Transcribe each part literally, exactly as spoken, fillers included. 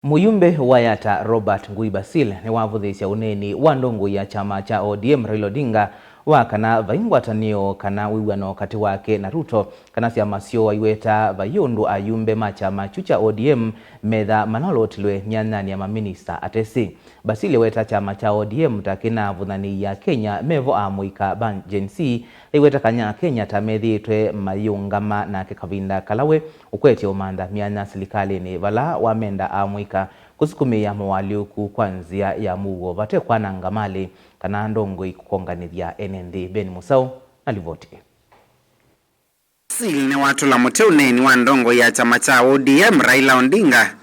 Mũyumbe wa Yatta Robert Ngui Basil nĩwavũthĩĩsya ũneeni wa ndongoi ya kyama kya O D M Raila Odinga wa kana vai ngwatanĩo kana wĩw'ano katĩ wake na Ruto, kana syama syoo, aiweta vai ũndũ ayumbe ma kyama kyu kya O D M metha manalotilwe myanyanĩ ya maminista atesĩ. Basil eweta kyama kya O D M ta kĩnavũthanĩie Akenya mevo amũika ma Gen Z, aiweta kana Akenya ta methĩĩtwe mayĩũngama nake kavinda kala we ũkwetye ũmantha myanya silikalĩnĩ, vala wamenda amũika kũsukumĩĩa moalyũku kwa nzĩa ya mũuo vate kwananga malĩ kana ndongoi kũkonganĩthya ene nthĩ. Ben Mũsaũ na livoti ĩĩ. Basil nĩwatũla mũtĩ ũneeni wa ndongoi ya kyama kya O D M Raila Odinga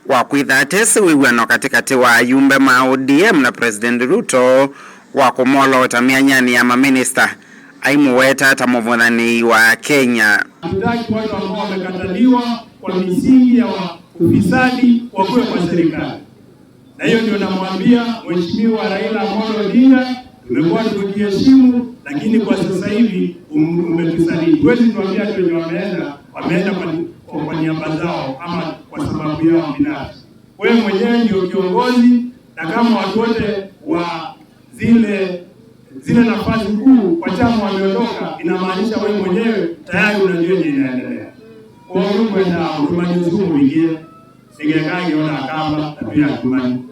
wa kwĩtha atesĩ wĩw'ano katĩkatĩ wa ayumbe ma O D M na President Ruto wa kũmolota myanyanĩ ya maminista, aimũweta ta mũvũthanĩi wa Kenya. Hatutaki watu ambao wamekataliwa kwa misingi ya wa-, ufisadi wakuwe kwa serikali. Na hiyo ndio namwambia Mheshimiwa Raila Amolo Odinga, tumekuwa tukiheshimu, lakini kwa sasa hivi um-, umetusaliti. Huwezi tuambia ati wenye wameenda, wameenda kwa, kwa, kwa niaba zao ama kwa sababu yao binafsi. Wewe mwenyewe ndio kiongozi, na kama watu wote wa zile, zile nafasi kuu kwa chama wameondoka, inamaanisha wewe mwenyewe tayari unajua yenye inaendelea. Kwa hiyo kwenda utumani usiku mwingine,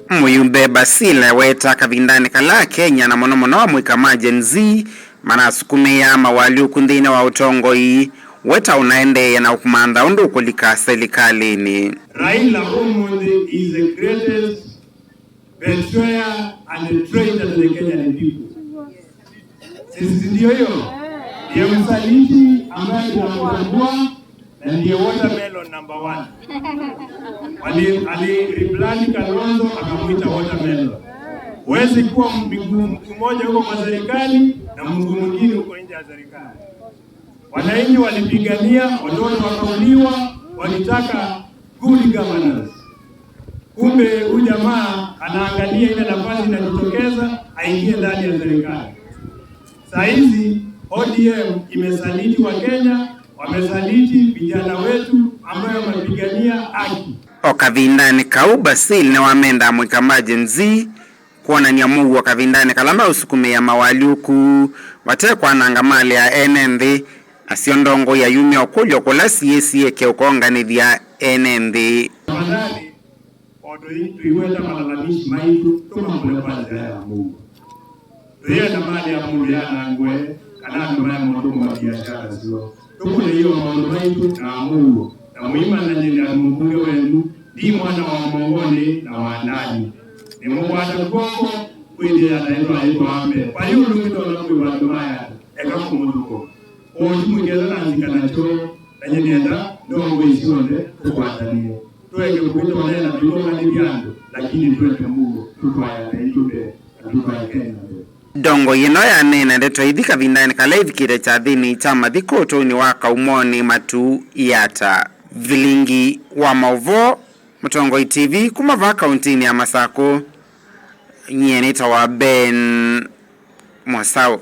Mũyumbe Basil eweta kavindanĩ kala Akenya na mũno mũno amũika ma Gen Z manasukumĩaa mawalyũku nthĩnĩ wa ũtongoi, weta ũnaendeea na kũmantha ũndũ ũkũlika silikalĩnĩ. Raila ũmũnthĩ is the greatest betrayer and a traitor to the Kenyan people. Sisi ndio hiyo. Ndiye msaliti ambaye tunamtambua na ndiye watermelon number one. Wali-, ali-, rebrand Kalonzo akamwita watermelon. Huwezi kuwa mguu, mguu mmoja huko kwa serikali na mguu mwingine huko nje ya serikali. Wananchi walipigania, watoto wakauliwa, walitaka good governance. Kumbe huyu jamaa anaangalia ile nafasi inajitokeza, aingie ndani ya serikali. Saa hizi O D M imesaliti wa Kenya, wamesaliti vijana wetu ambayo wamepigania haki. O kavindanĩ kau, Basil nĩwamenda amũika ma Gen Z kwonany'a mũuo kavindanĩ kala meũsukumĩĩa mawalyũku vate kwananga malĩ ya ene nthĩ, nasyo ndongoi ayumya ũkũlyo kũla siĩ siĩke ũkonganĩthya ene nthĩ. Tafadhali, o tũi-, tũiweta malalamishi maitũ, tũmambũle kwa nzĩa ya mũuo. Tũyenda malĩ ya mũndũ yanangwe, kana andũ maye maũndũ ma biashara syoo. Tũkũlei o maũndũ maitũ na mũuo, na mũimanyany'e nĩ mũmbunge wenyu, ndi mwana wa Mongoni na wa Ndani. Nĩmũkwata kw'oko kwĩthĩa na ĩtwaĩtwa mbee. Vai ũndũ ũngĩ ndonya kwĩw'a andũ maya, eka kũmũthũkũma. Kwoou tũmwĩkĩle na nzika na kyoo, na nyie nĩenda ndongoi syonthe tũkwatanĩe. Tũeke kũvĩtwa nena tũikonganĩthya andũ, lakini twende mũuo, tũtwae nthĩ itũ mbee, na tũtwae Kenya mbee. Ndongoi ĩno yaneena ndeto ithi kavindanĩ kala ĩvikĩte kyathĩnĩ kya mathiko ũtũinĩ wa Kaumonĩ Matuu Yatta. Vilingi wa maũvoo, Mũtongoi T V, kuma vaa kauntinĩ ya Masakũ, nyie nĩtawa Ben Mwasaũ.